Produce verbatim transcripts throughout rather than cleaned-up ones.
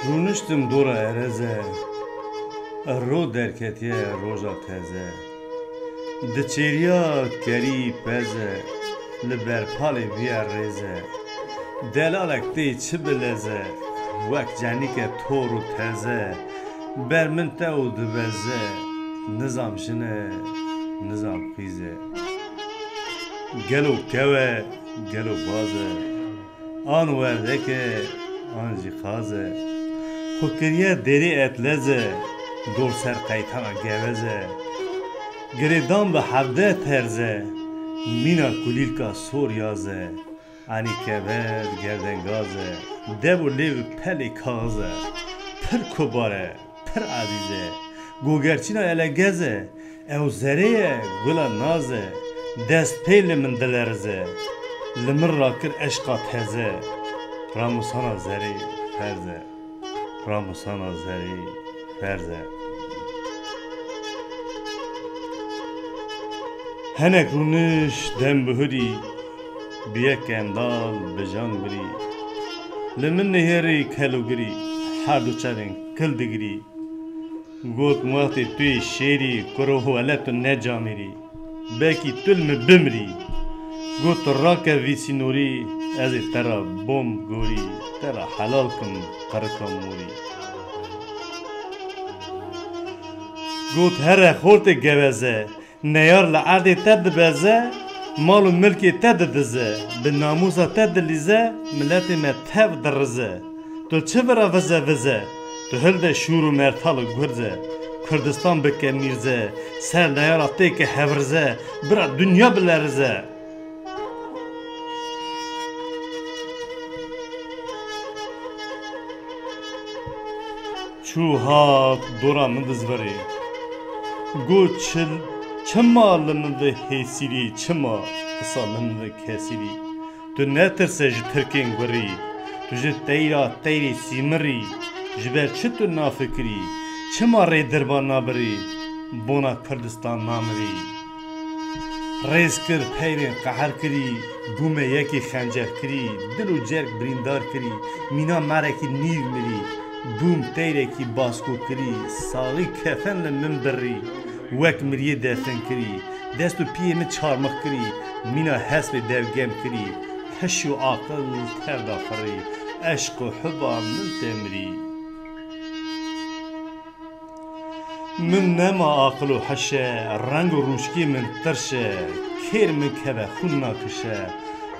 Rûniştim dora ereze, ro derketiye roja teze. Diçêriya kerî peze, li berpalê viya rêze. Delalek tê çi bileze, wek cenîke tor û teze. Ber min te û dibeze, nizam jin e, nizam xîz e. Gelo kew e, gelo baz e. An werdek e, an jî qaz e. Xwe kiriye dêrê etlez e, dor ser qeytana gevez e. Girêdan bi hevdeh terz e, mîna kulîlka sor yaz e. Anî kever gerdengaz e, dev û lêv pelê kaxz e. Pir kobar e, pir ezîz e. Gogerçîna elegez e, ew zerê ye, gula naz e. Dest pê li min dilerize. Li min rakir eşqa teze. Ramusana zerê ferz e. Ramusana zerê ferz e. Henek rûniş dem bihurî, bi yek endal bi jan birî. Li min nihêrî kelûgirî, her du çavên kil digirî. Got, wextê tu yê şêrî, kuro wele tu ne camêrî. Belkî tu li min bimirî. Got, tu rake vî sînorî, ez ê te re bom gorî, te re helal kim qirika morî. Got, here xortê geveze, neyar li erdê te dibeze, mal û milkê te didize, bi namûsa te dilîze, miletê me tev dirize. Tu çi vira vize vize? Tu hilde şûr û mertal û gurze. Kurdistan bike mîrze, ser neyara têke hevrize, bira dinya bilerize. Çû hat dora min dizvirê. Got, çi, çima li min ve hêsîrî, çima isa li min ve kesîrî? Tu netirse ji tirkên gurî, tu ji teyra teyrê sîmirî, ji ber çi tu nafikirî? Çima rê dirba nabirî, bona Kurdistan namirî? Rêz kir peyrên qeher kirî, bûme yekî xencer kirî, dil û cerg birîndar kirî, mîna merekî nîv mirî, bûm teyrekî basko kirî, saxî kefen li min birî, wek miriyê defin kirî, dest û piyê min çarmix kirî, mîna hespê devgem kirî, hiş û aqil tev da firî, eşq û huba min te mirî. Min nema aqil û heş e, reng û rûşkê min tirş e, kêr min keve xûn nakişe,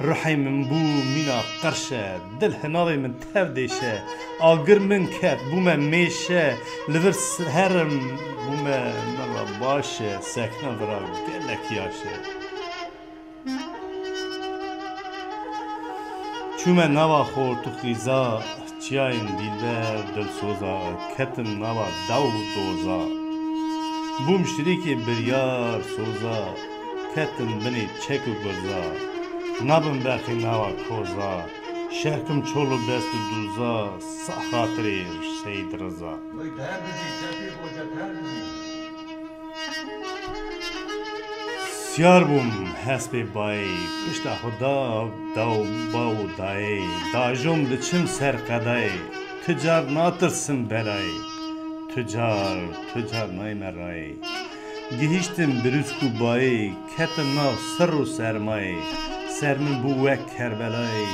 ruhê min bû mîna qirş e, dil hinavê min tev dêşe, agir min ket bûme mêşe, li vir s-, herim bûme min re baş e, sekna vira gelek yaş e. Çûme nava xort û xîza, çiyayên dîlber dilsoza, ketim nava daw û doza. Bûm şirîkê biryar soza, ketim binê çek û gurza. Nabim berxê nava koza, şerkim çol û best û dûza, sa xatirê Seyîd Riza. Siyar bûm hespê bayê, pişta xwe da, da û ba û dayê. Dajom diçim ser qedayê, tu car natirsim belayê. Tu car, tu car nayme rayê. Gihîştim birûsk û bayê, ketim nav sir û sermayê. Ser min bû wek Kerbelayê,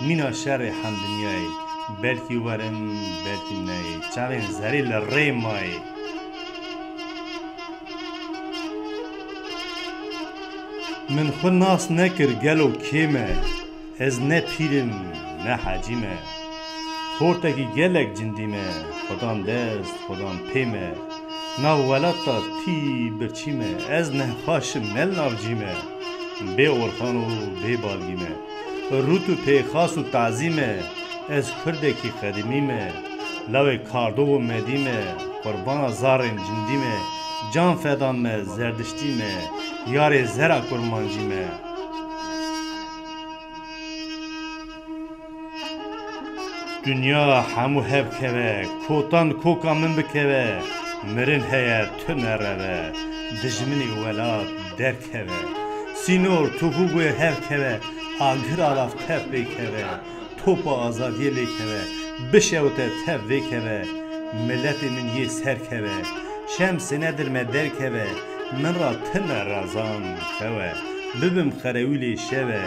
mîna şerê hemdinyayê. Belkî werim, belkî neyê, çavên zerê li rê mayê. Min xwe nas nekir gelo kê me, ez ne pîr im, ne hecî me. Xortekî gelek cindî me, xudan dest, xudan pê me. Nav welat de tî birçî me, ez nexweş im, ne li nav cî me. Bê orxan û bê balgî me. Rût û pêxas û tazî me, ez kurdekî qedîmî me. Lawê Kardov û Medî me, qurbana zarên cindî me, can fedan me, zerdiştî me, yarê zera kurmancî me. Dinya hemû hev keve, kotan koka min bikeve, mirin heye tu nereve, dijminê welat derkeve. Sînor topû guê hev keve, agir alav tev pê keve. Topa azadiyê lê keve, Bişewite tev vêkeve, miletê min yê ser keve. Şems nedir me derkeve, min ra tine razan kewe. Bibim xerewîlê şeve,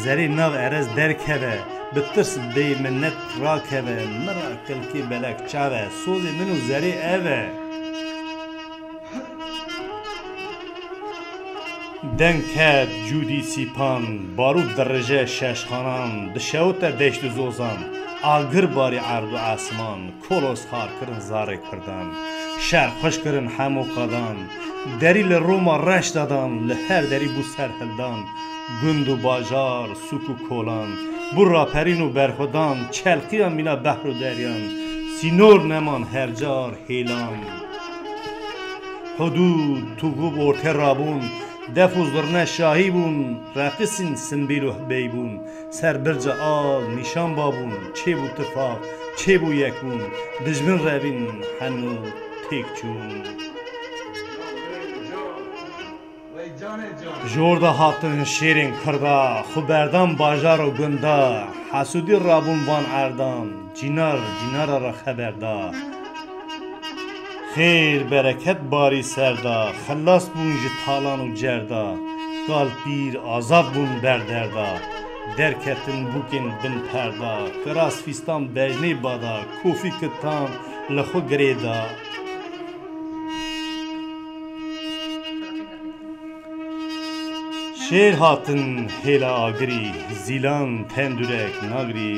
zerê nav erez derkeve. Bi tirs bê minnet rakeve, min ra kilkê belek çave. Sozê min û zerê ev e. Deng ket cûdî sîpan, barût dirije şeşxanan, dişewite deşt û zozan, agir barî erd û esman, kolos xar kirin zarê kurdan, şer xweş kirin hemû qadan, derî li Roma reş dadan, li her derî bû serhildan, gund û bajar, sûk û kolan, bû raperîn û berxwedan, çelqiya mîna behr û deryan, sînor neman her car, hêlan. Hudûd, tûgûb ortê rabûn, def û zirne şahî bûn, reqisîn simbîl û hibey bûn, ser birca al nîşan babûn, çêbû tifaq, çêbû yekbûn, dijmin revîn heno têk çûn. Jorda hatin şêrên kurda, xwe berdan bajar û gunda, hesûdî rabûn van erdan, cînar cînara re xeber da. Xêr bereket barî ser da, xilas bûn ji talan û cerda, kal pîr azad bûn ber derda, derketin bûkên bin perda, kiras fîstan bejnê bada, kofî kitan li xwe girê da. Şêr hatin hêla agirî, zîlan tendûrek nagirî.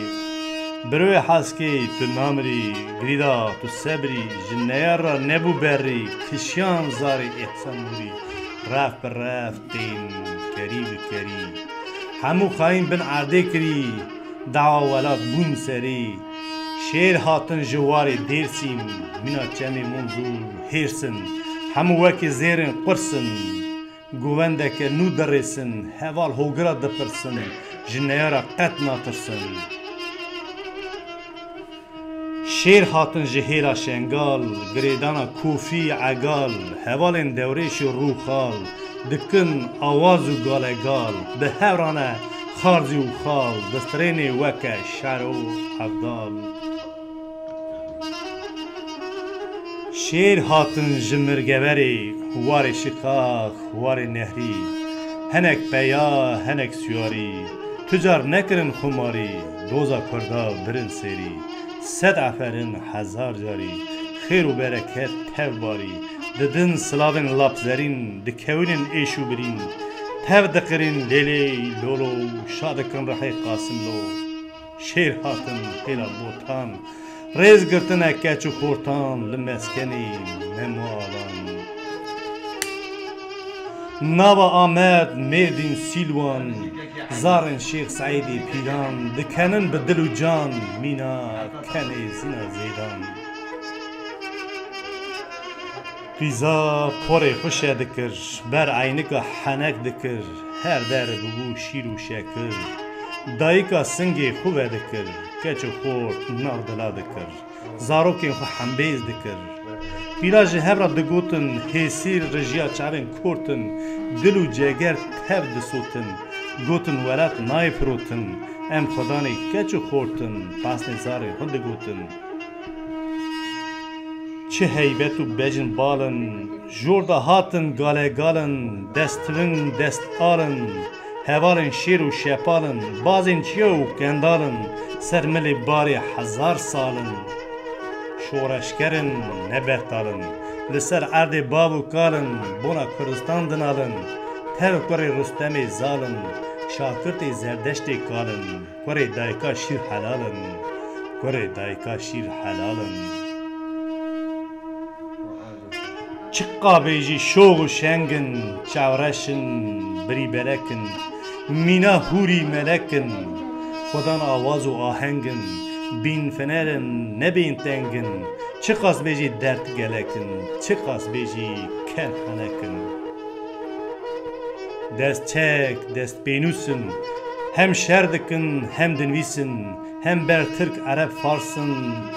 Biroyê heskê tu namirî, girîda tu sebrî, ji neyar ra nebû berrî, kişiyan zarê Îhsan Nûrî, ref bi ref tên kerî bi kerî. Hemû xayîn bin erdê kirî, dawa welat bûn serî. Şêr hatin ji warê Dêrsîm, mîna çemê Munzûr hêrs in, hemû wekî zêrên qurs in. Govendeke nû dirêsin, heval hogira dipirsin, ji neyara qet natirsin. Şêr hatin ji hêla Şengal, girêdana kofî egal, hevalên Dewrêşî rûxal, dikin awaz û galegal, bi hev re ne xarzî û xal, distirênê weke şer û evdal. Şêr hatin ji mirgeverê, warê şiqax, warê nehrî, henek peya, henek siyarî, tu car nekirin xumarî, doza kurda birin sêrî, sed eferin hezar carî, xêr û bereket tev barî, didin silavên lapzerîn, dikewînin êş û birîn, tev diqirîn lêlê lolo, şa dikin rihê Qasimlo. Şêr hatin hêla Botan, rêz girtine keç û xortan li meskenê Memo Alan. Nava Amed, Mêrdîn, Sîlwan, zarên Şêx Seîdê Pîran, dikenin bi dil û can, mîna kenê zîna zêdan. Qîza porê xwe şe dikir, ber eynika henek dikir, her der bibû şîr û şekir. Dayika singê xwe vedikir, keç û xort nav dila dikir, zarokên xwe hembêz dikir. Pîra ji hev re digotin, hêsîr rijiya çavên kort in, dil û ceger tev disotin. Gotin welat nayê firotin, em xwedanê keç û xort in, pesnê zarên xwe digotin. Çi heybet û bejn bal in, jor de hatin galegal in, dest tivin dest al in, hevalên şêr û şepal in, bazên çiya û kendal in, ser milê barê hezar sal in. Şoreşger in, ne betal in, li ser erdê bav û kal in, bona Kurdistan dinal in, tev kurê Rustemê zal in, şakirtê Zerdeştê kal in. Kurê dayika şîr helal in. Kurê dayika şîr helal in. Çiqa bêjî şox û şeng in, çavreş in, birî belek in, mîna hûrî melek in, xwedan awaz û aheng in, bîn fener in, ne bênteng in, çiqas bêjî dert gelek in, çiqas bêjî kel henek in. Dest çek, dest pênûs in, hem şer dikin, hem dinivîsin, hem ber tirk, ereb, fars in,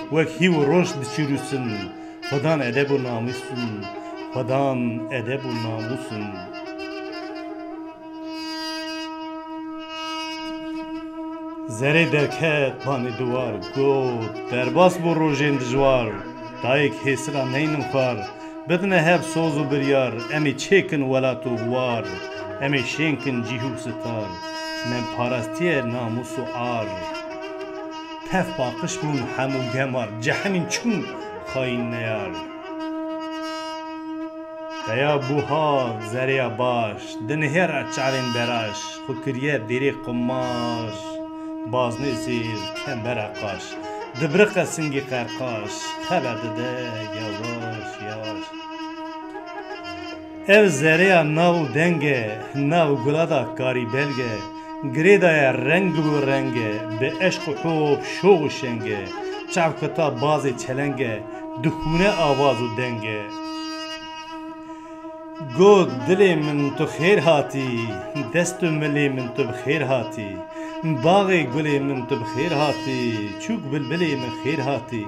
wek hîv û roj diçirûsin. Xwedan edeb û namûs in, xwedan edeb û namûs in. Zerê derket banê diwar, got, derbas bû rojên dijwar, dayik hêsira neynin xwar, bidine hev soz û biryar, em ê çêkin welat û war, em ê şênkin cîh û sitar, me parastîye namûs û ar. Tev paqij bûn hemû gemar, cehemîn çûn xayîn neyar. Peya bûha zerêya baş, di nihêra çavên beraş, xwe kiriye dêrê qumaş, baznê zêr, kembera qaş, dibiriqe singê qerqaş, xeber dide yawaş yawaş. Ev zerêya nav û deng e, nav gula da karî belg e, girê daye reng û reng e, bi eşq û hop, şox û şeng e, çavketa bazê çeleng e, dixûne awaz û deng e. Got, dilê min tu xêr hatî, dest û milê min tu bi xêr hatî, baxê gulê min tu bi xêr hatî, çûk bilbilê min xêr hatî,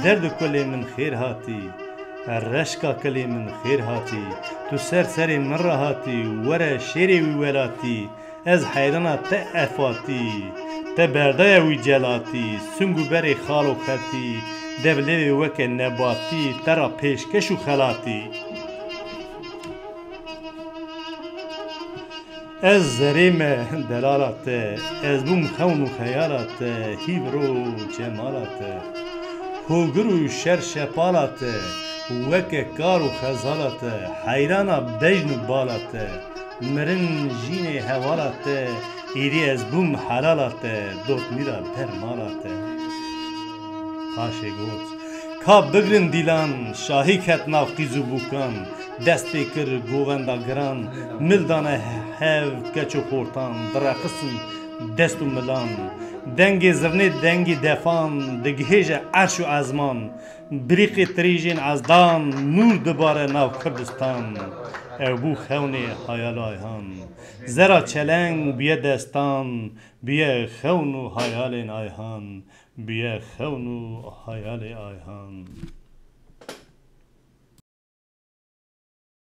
derd û kulê min xêr hatî, reşka kilê min xêr hatî, tu ser serê min re hatî, were şêrê wî welatî, ez heyrana te efatî, te berdaye wî celatî, sing û berê xal û xetî, dev lêvê weke nebatî, te ra pêşkeş û xelatî. Ez zerê me delala te, ez bûm xewn û xeyala te, hîvro cemala te. Hogir û şer şepala te, weke kar û xezala te, heyrana bejn û bala te, mirin jînê hevala te, êdî ez bûm helala te, dotmîra dermala te. Paşê got, ka bigrin dîlan, şahî ket nav qîz û bûkan, dest pê kir govenda giran, mil dane hev keç û xortan, direqisin dest û milan. Dengê zirnê dengê defan, digihêje erş û ezman, birîqê tirîjên ezdan, nûr dibare nav Kurdistan. Ew bû xewnê hayal Ayhan. Zera çeleng bûye destan, bûye xewn û hayalên Ayhan, bûye xewn û hayalê Ayhan.